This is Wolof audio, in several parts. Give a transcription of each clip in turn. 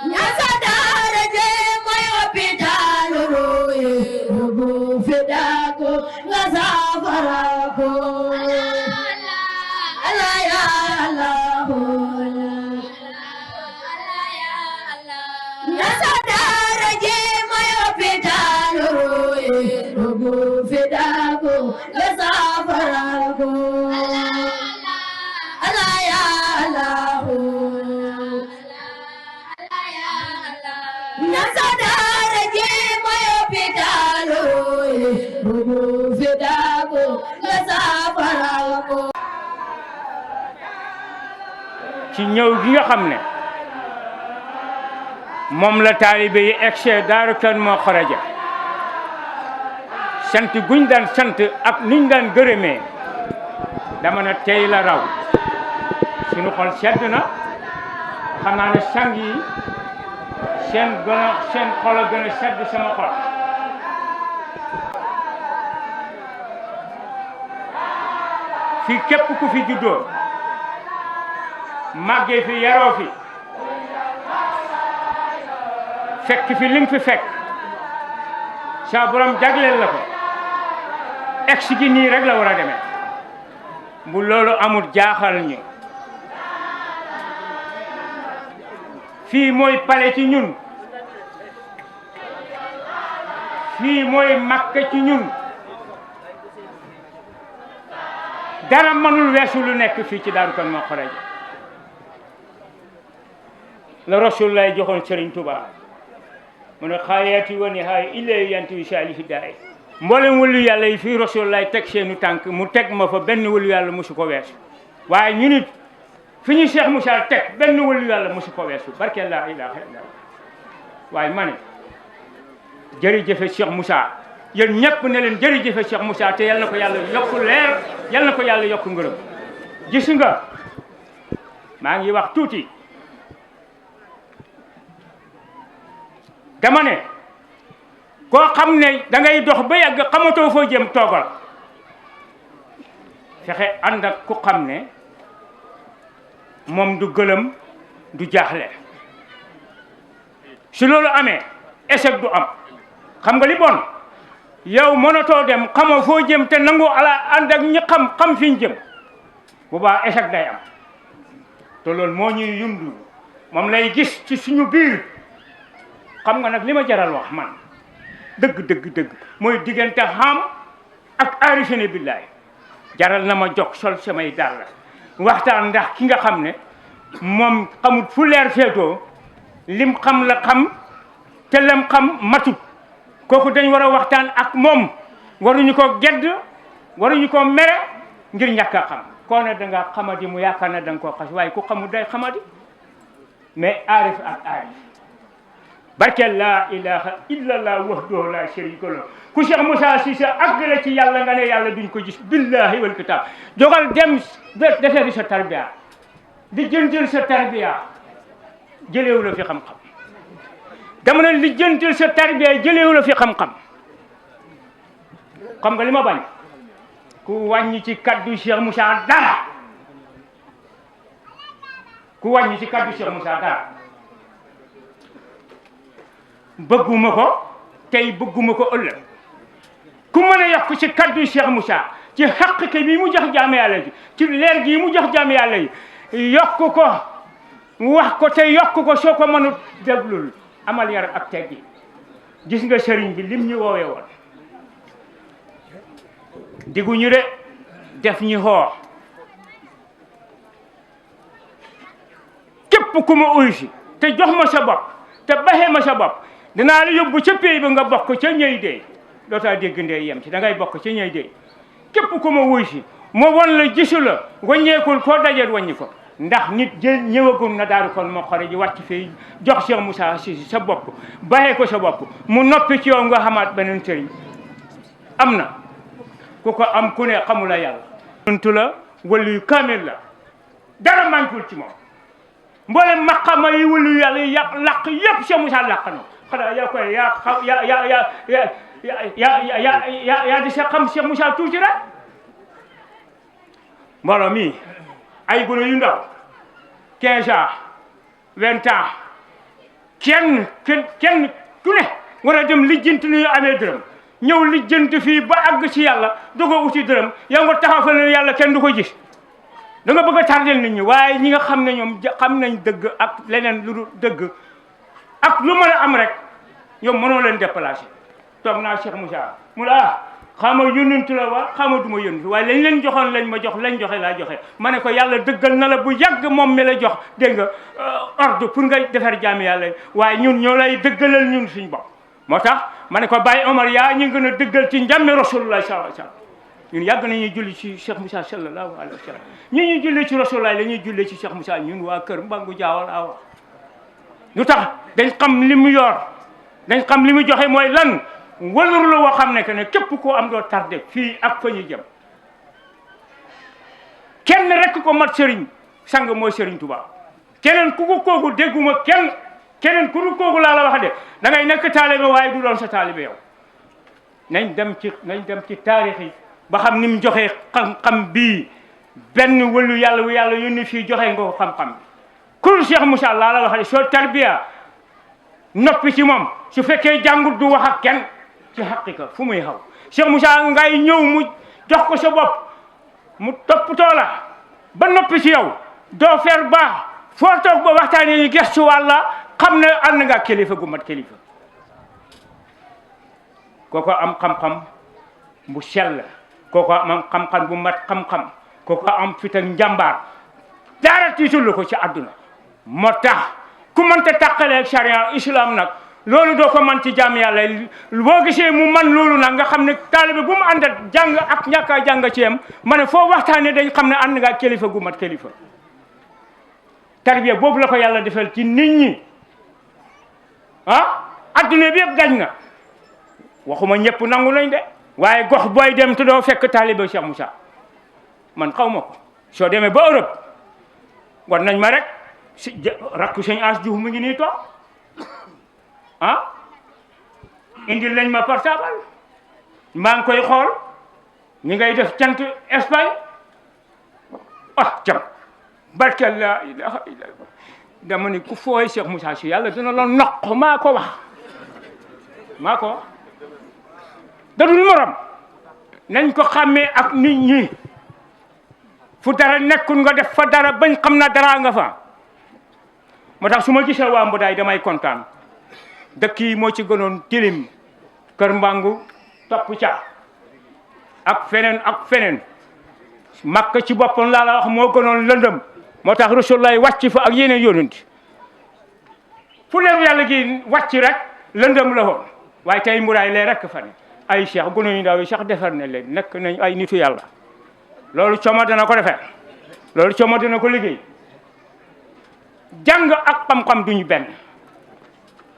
Nyasadara je moyo pitalo roye rubu fedako ngazafarako Allah ya Allah Nyasadara je moyo pitalo roye rubu fedako ngazafarako Allah ya Allah Nasadara je moyo pitalo rubu fedako ngazafarako ci ñëw gi nga xam ne moom la taalibe yi egse Daaru Kan moo xaraja sant guñ daan sant ak nuñ daan gërëmee dama ne tey la raw suñu xol sedd na xam naa ne sang yi seen xol a gën a sedd sama xol fii képp ku fi juddoo màggee fi yaroo fi fekk fi lim fi fekk sa borom jagleel la ko egsi gi nii rek la war a demee bu loolu amul jaaxal ñu fii mooy pale ci ñun fii mooy Makka ci ñun dara mënul weesu lu nekk fii ci Daaru Kan moo xaraja la Rasulullah joxoon Serigne Touba mu ne xaayaati wa nihaaya illaa yanti wi saalihi daay mboolem wëlu yàlla yi fii Rasulullah teg seenu tànk mu teg ma fa benn wëlu yàlla mosu ko weesu waaye ñu nit fi ñu Cheikh Moussa teg benn wëlu yàlla mosu ko weesu barke laa ilaaha illallah waaye ma ne jërëjëfe Cheikh Moussa yéen ñëpp ne leen jërëjëfe Cheikh Moussa te yal na ko yàlla yokku leer yal na ko yàlla yokku ngërëm gis nga maa ngi wax tuuti dama ne koo xam ne da ngay dox ba yàgg xamatoo foo jëm toogal fexe ànd ak ku xam ne moom du gëlëm du jaaxle su loolu amee échec du am xam nga li bon yow mënatoo dem xamoo foo jëm te nangu ala ànd ak ñi xam fi ñu jëm bu baax échec day am te loolu moo ñuy yundu moom lay gis ci suñu biir xam nga nag li ma jaral wax man dëgg mooy diggante xam ak aarifine billaay jaral na ma jox sol samay dàll waxtaan ndax ki nga xam ne moom xamut fu leer féetoo lim xam la xam te lam xam matut kooku dañ war a waxtaan ak moom waruñu ko gedd waruñu ko mere ngir ñàkk a xam koo ne da nga xamadi mu yaakaar na da nga koo xas waaye ku xamul day xamadi mais aarif ak aarif barke laa ilaha illallah wahdahu la sharika lahu ku Cheikh Moussa Cissé àggale ci yàlla nga ne yàlla duñ ko gis billahi wal kitab jogal dem defee fi sa tarbiya di jëndil sa tarbiya jëleewu la fi xam-xam dama ne li jëndil sa tarbiya jëleewu la fi xam-xam xam nga li ma bañ ku wàññi ci kaddu Cheikh Moussa dara ku wàññi ci kaddu Cheikh Moussa dara bëgguma ko tey bëgguma ko ëllëg ku mën a yokk ci kaddu Cheikh Moussa ci xaqiqa bi mu jox jaam yàlla ji ci leer gi mu jox jaam yàlla yi yokk ko wax ko te yokk ko soo ko mënut déglul amal yar ak teggi gis nga sëriñ bi lim ñu woowee woon digguñu de def ñu xoo képp ku ma uy si te jox ma sa bopp te baxee ma sa bopp dinaa la yóbbu ca pays ba nga bokk ca ñëy dee dootaa dégg ndee yem ci da ngay bokk ca ñëy dee képp ku ma wuy si ma won la gisu la wàññeekul koo dajeet wàññi ko ndax nit jël ñëwagum na Daaru Kan moo xore ji wàcc fii jox Cheikh Moussa Cissé sa bopp baxee ko sa bopp mu noppi ci yow nga xamaat beneen sëriñ am na ku ko am ku ne xamula yàlla untu la wali yu kaamil la dara manquul ci moom mboolem maqama yi wali yàlla yi yàq làq yëpp Cheikh Moussa làq na xanaa yaa koy yaa di sa xam Cheikh Moussa tuuti rek mbooloo mi ay gune yu ndaw 15 ans 20 ans kenn ku ne war a dem lijjanti nu ñu amee dërëm ñëw lijjanti fii ba àgg ci yàlla du ko uti dërëm yow nga taxaw fa ne yàlla kenn du ko gis da nga bëgg a tardel nit ñi waaye ñi nga xam ne ñoom xam nañ dëgg ak leneen lu dul dëgg ak lu mën a am rek yow mënoo leen déplacé toog naa Cheikh Moussa mu la xama yónnantu la waa xama du ma yónnantu waaye lañ leen joxoon lañ ma jox lañ joxe laa joxe ma ne ko yàlla dëggal na la bu yàgg moom mi la jox dégg nga ordre pour nga defar jaami yàlla waaye ñun ñoo lay dëggalal ñun suñ bopp moo tax ma ne ko Baye Omar yaa ñu gën a dëggal ci njàmme rasulullah sallallahu alayhi wa sallam ñun yàgg nañuy julli ci Cheikh Moussa sallallahu alayhi wa sallam ñuy julli ci rasulullah la ñuy julli ci Cheikh Moussa ñun waa kër Mbangu Jaawal a wax lu tax dañ xam li mu yor dañ xam li mu joxe mooy lan wëlur la woo xam ne que ne képp koo am doo tardé fii ak fa ñu jëm kenn rek ko mat sëriñ sang mooy sëriñ Touba keneen ku ko kooku dégguma keneen ku ko kooku laa la wax de da ngay nekk taalibe waaye du doon sa taalibe yow nañ dem ci taarix yi ba xam ni mu joxee xam-xam bii benn wëlu yàlla wu yàlla yónni fii joxe nga ko xam-xam bi kul Cheikh Moussa laa la wax de soo tarbiya noppi ci moom su fekkee jàngut du wax ak kenn ci xaqiqa fu muy xaw Cheikh Moussa ngay ñëw mu jox ko sa bopp mu toppatoo la ba noppi ci yow doo fer baax foo toog ba waxtaanee ñu gestu wàlla xam ne ànd nga kilifa gu mat kilifa kooko am xam-xam bu sell kooko am xam-xam bu mat xam-xam kooko am fit ak njàmbaar dara tiitul ko ci àdduna moo tax ku mënta tàqalee charia islam nag loolu doo ko man ci jaam yàlla boo gisee mu man loolu nag nga xam ne taalibe bu mu àndat jàng ak ñàkk a jàng ci yam ma ne foo waxtaanee dañ xam ne ànd nga kilifa gu mat kilifa tarbiya boobu la ko yàlla defal ci nit ñi adduna bi yëpp gañ na waxuma ñëpp nangu nañ de waaye gox booy dem te doo fekk taalibe Cheikh Moussa man xaw ma ko soo demee ba Europe war nañ ma rek si rakku sëñ As Diouf mu ngi nii toog indil lañ ma portable maa ngi koy xool ñi ngay def cant Espagne cam barke la ilaha illallah dama ni ku fooy Cheikh Moussa si yàlla dina la noq maa ko wax dadul morom nañ ko xàmmee ak nit ñi fu dara nekkul nga def fa dara bañ xam na dara nga fa moo tax su ma gisee waa Mbudaay damay kontaan dëkk yi moo ci gënoon tilim Kër Mbangu topp ca ak feneen Makka ci boppam laa la wax moo gënoon lëndëm moo tax Rasulullah wàcc fa ak yeneen yonent fu leeru yàlla gi wàcc rek lëndëm la woon waaye tey Mbudaay lee rek fa ne ay cheikh gunu ñu ndaw yi sax defar na leen nekk nañ ay nitu yàlla loolu coomo dana ko defee loolu coomo dana ko liggéey jàng ak xam-xam duñu benn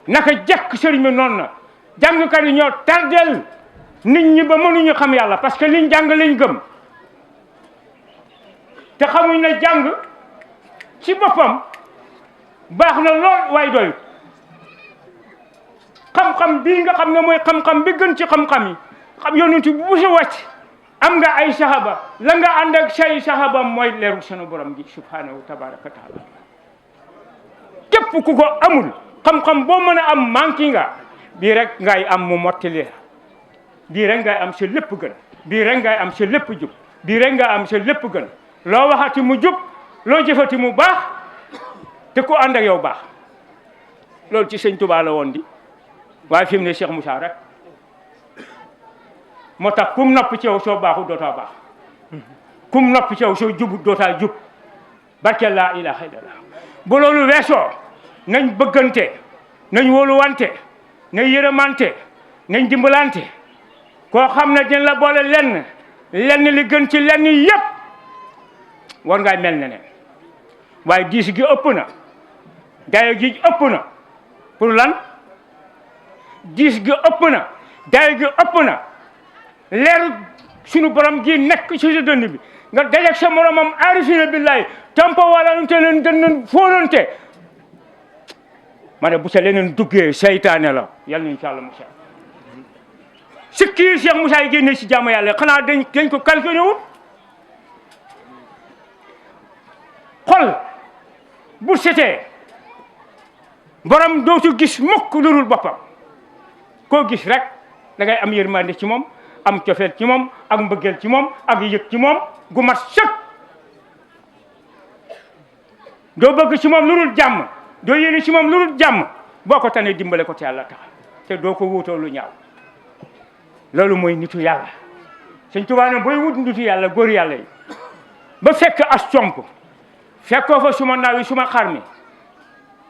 naka jekk sëriñ bi noonu na jàngkat yi ñoo tardel nit ñi ba mënuñu xam yàlla parce que liñ jàng liñ gëm te xamuñ ne jàng ci boppam baax na lool waaye doy xam-xam bii nga xam ne mooy xam-xam bi gën ci xam-xam yi xam yonent bu sa wàcc am nga ay sahaba la nga ànd ak say sahaba mooy leeru sunu borom gi subhanahu tabaraka taala képp ku ko amul xam-xam boo mën a am manqué nga bii rek ngay am mu mottali bii rek ngay am sa lépp gën bii rek ngay am sa lépp jub bii rek ngay am sa lépp gën loo waxati mu jub loo jëfati mu baax te ku ànd ak yow baax loolu ci sëñ Tuubaa la woon di waaye fi mu ne Cheikh Moussa rek moo tax kum nopp ci yow soo baaxul dootaa baax kum nopp ci yow soo jubut dootaa jub barke laa ilaha illallah bu loolu weesoo nañ bëggante nañ wóoluwante nañ yërëmante nañ dimbalante koo xam ne dina la boole lenn li gën ci lenn yépp war ngay mel ne waaye diis gi ëpp na dayo gi ëpp na pour lan diis gi ëpp na dayo gi ëpp na leeru sunu borom gi nekk ci sa dënn bi nga dajak sa moromam arifina billahi tampo wala nte leen dënn fóonante ma ne bu sa leneen duggee seytaane la yàlla insha Allah Moussa sikki yi Cheikh Moussa yi génne si jàmm yàlla xanaa dañ ko calculé wu xol bu setee borom dootu gis mukk lu dul boppam koo gis rek da ngay am yërmande ci moom am cofeel ci moom ak mbëggeel ci moom ak yëg ci moom gu mat sëkk doo bëgg ci moom lu dul jàmm doo yéene ci moom lu dul jàmm boo ko tanee dimbale ko te yàlla tax te doo ko wuutoo lu ñaaw loolu mooy nitu yàlla Sëñ Tuubaa ne booy wut nitu yàlla góor yàlla yi ba fekk as comp fekkoo fa suma naaw yi suma xar mi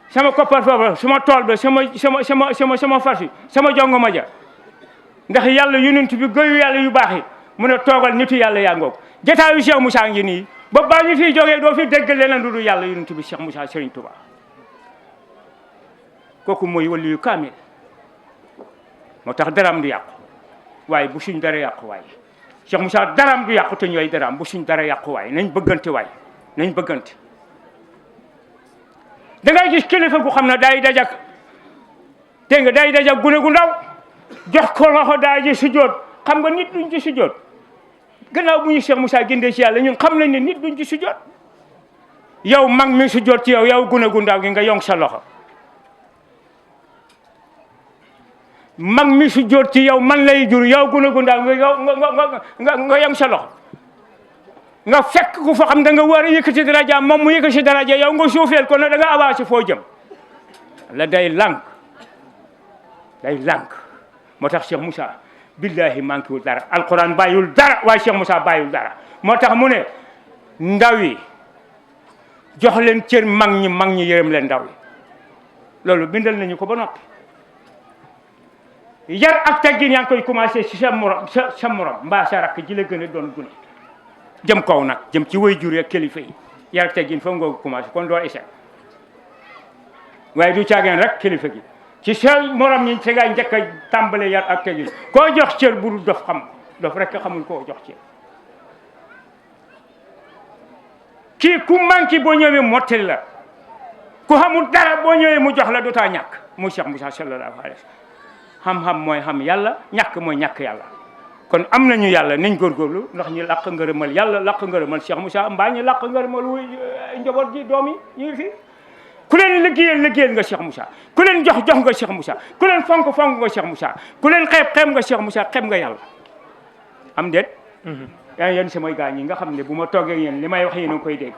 sama koppar foofa suma tool ba sama fas yi sama jongo ma ja ndax yàlla yonent bi góoyu yàlla yu baax yi mu ne toogal nitu yàlla yaa ngoog jotaayu Cheikh Moussa ngi nii ba baa ñu fiy jógee doo fi dégg leneen lu dul yàlla yonent bi Cheikh Moussa Serigne Touba kooku mooy wali yu kaamil moo tax daraam du yàqu waaye bu suñ dara yàqu waaye Cheikh Moussa daraam du yàqu te ñooy daraam bu suñ dara yàqu waaye nañ bëggante waaye nañ bëggante da ngay gis kilifa gu xam ne day dajak dégg nga day dajak gune gu ndaw jox ko loxo daa ji sujjoot xam nga nit duñ ci sujjoot gannaaw bu ñu Cheikh Moussa gindee ci yàlla ñun xam nañ ne nit duñ ci sujjoot yow mag mi sujjoot ci yow gune gu ndaw gi nga yong sa loxo mag mi sujjoot ci yow man lay jur yow gune gu ndaw nga yong sa loxo nga fekk ku fa xam da nga war a yëkkati daraja moom mu yëkkati daraja yow nga suufeel ko ne da nga avancé foo jëm la day lànk moo tax Cheikh Moussa billahi manqué wul dara alquran bàyyiwul dara waaye Cheikh Moussa bàyyiwul dara moo tax mu ne ndaw yi jox leen cër mag ñi yërëm leen ndaw yi loolu bindal nañu ko ba noppi yar ak teggin yaa ngi koy commencé ci sa morom mbaa sa rakk ji la gën a doon gune jëm kaw nag jëm ci way jur ak kilifa yi yar ak teggin foofu nga commencé kon doo échec waaye du caageen rek kilifa gi ci sa morom ñi ci ngay njëkk a tàmbale yar ak teggin koo jox cër bu dul dof xam dof rek xamul koo jox cër kii ku manqué boo ñëwee mottali la ku xamul dara boo ñëwee mu jox la dootaa ñàkk mu Cheikh Moussa sallallahu alayhi xam-xam mooy xam yàlla ñàkk mooy ñàkk yàlla kon am nañu yàlla nañ góorgóorlu ndax ñu làq ngërëmal yàlla làq ngërëmal Cheikh Moussa mbaa ñu làq ngërëmal wuy njaboot gi doom yi ñu ngi fi ku leen liggéeyal nga Cheikh Moussa ku leen jox nga Cheikh Moussa ku leen fonk nga Cheikh Moussa ku leen xeeb nga Cheikh Moussa xeeb nga yàlla am déet yaa yéen samay gaa ñi nga xam ne bu ma toogee yéen li may wax yéen a koy dégg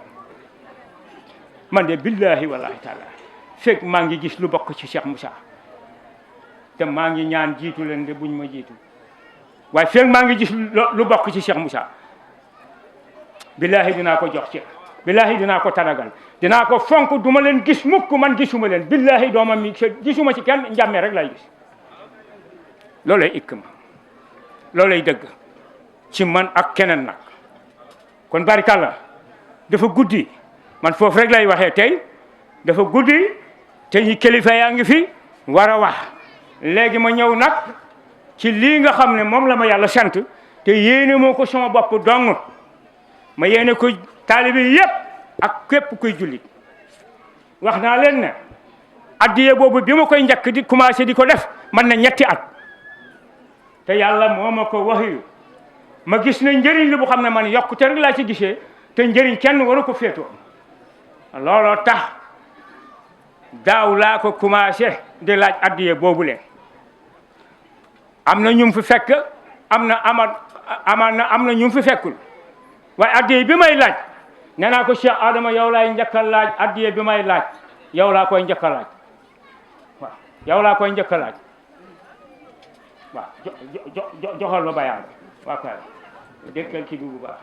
man de billahi wallahi taala fekk maa ngi gis lu bokk ci Cheikh Moussa te maa ngi ñaan jiitu leen de buñ ma jiitu waaye fekk maa ngi gis lu bokk ci Cheikh Moussa billahi dinaa ko jox ci billahi dinaa ko taragal dinaa ko fonk duma leen gis mukk man gisuma leen billahi dooma mi gisuma ci kenn njàmme rek lay gis loolay ikkam loolay dëgg ci man ak keneen nag kon barikàlla dafa guddi man foofu rek lay waxee tey dafa guddi te ñi kilifa yaa ngi fi war a wax léegi ma ñëw nag ci lii nga xam ne moom la ma yàlla sant te yéene moo ko sama bopp dong ma yéene ko taalibe yépp ak képp kuy jullit wax naa leen ne addiye boobu bi ma koy njëkk di commencé di ko def man na ñetti at te yàlla moo ma ko waxyu ma gis ne njëriñ li bu xam ne man yokkute rek laa ci gisee te njëriñ kenn waru ko féetoo looloo tax daaw laa ko commencé di laaj addiye boobu leen am na ñu fi fekk am na ñu fi fekkul waaye addiye bi may laaj nee naa ko Cheikh Adama yow laay njëkk a laaj addiye bi may laaj yow laa koy njëkk a laaj waaw yow laa koy njëkk a laaj waaw joxal ma bayaan waaw kay déggal kii bi bu baax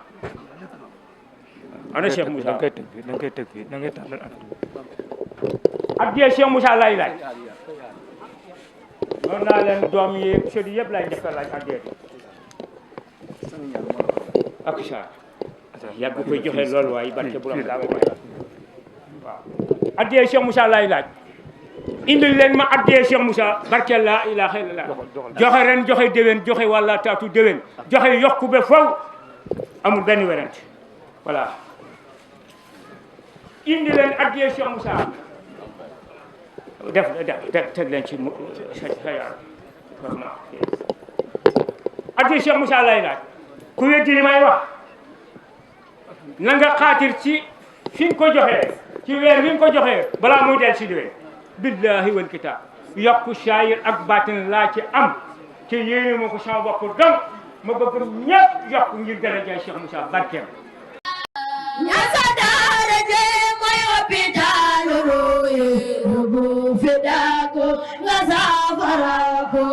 ana Cheikh Moussa da nga koy teg fii da ngay tàllal addiye Cheikh Moussa laay laaj noonu naa leen doom yi sëdi yëpp laay njëkk a laaj addiye ak sa yàgg koy joxe loolu waaye barke bu ram daa ko waaw addiye Cheikh Moussa laay laaj indil leen ma addiye Cheikh Moussa barke laa ilaaha illallah joxe ren joxe déwén joxe walla taatu déwén joxe yokku ba faw amul benn werante voilà indi leen addiye Cheikh Moussa teg leen ci sa yaram addiye Cheikh Moussa laay laaj ku weddi li may wax na nga xaatir ci fi nga ko joxee ci weer wi nga ko joxee balaa muy del si déwén billahi wal kitab yokku saayir ak baatin laa ci am ci yéene ma ko sama bopp donc ma bëgg ñëpp yokk ngir daraja Cheikh Moussa barkeem ñasa daara je mooy hôpital ruuy rubu fidako nga saafara ko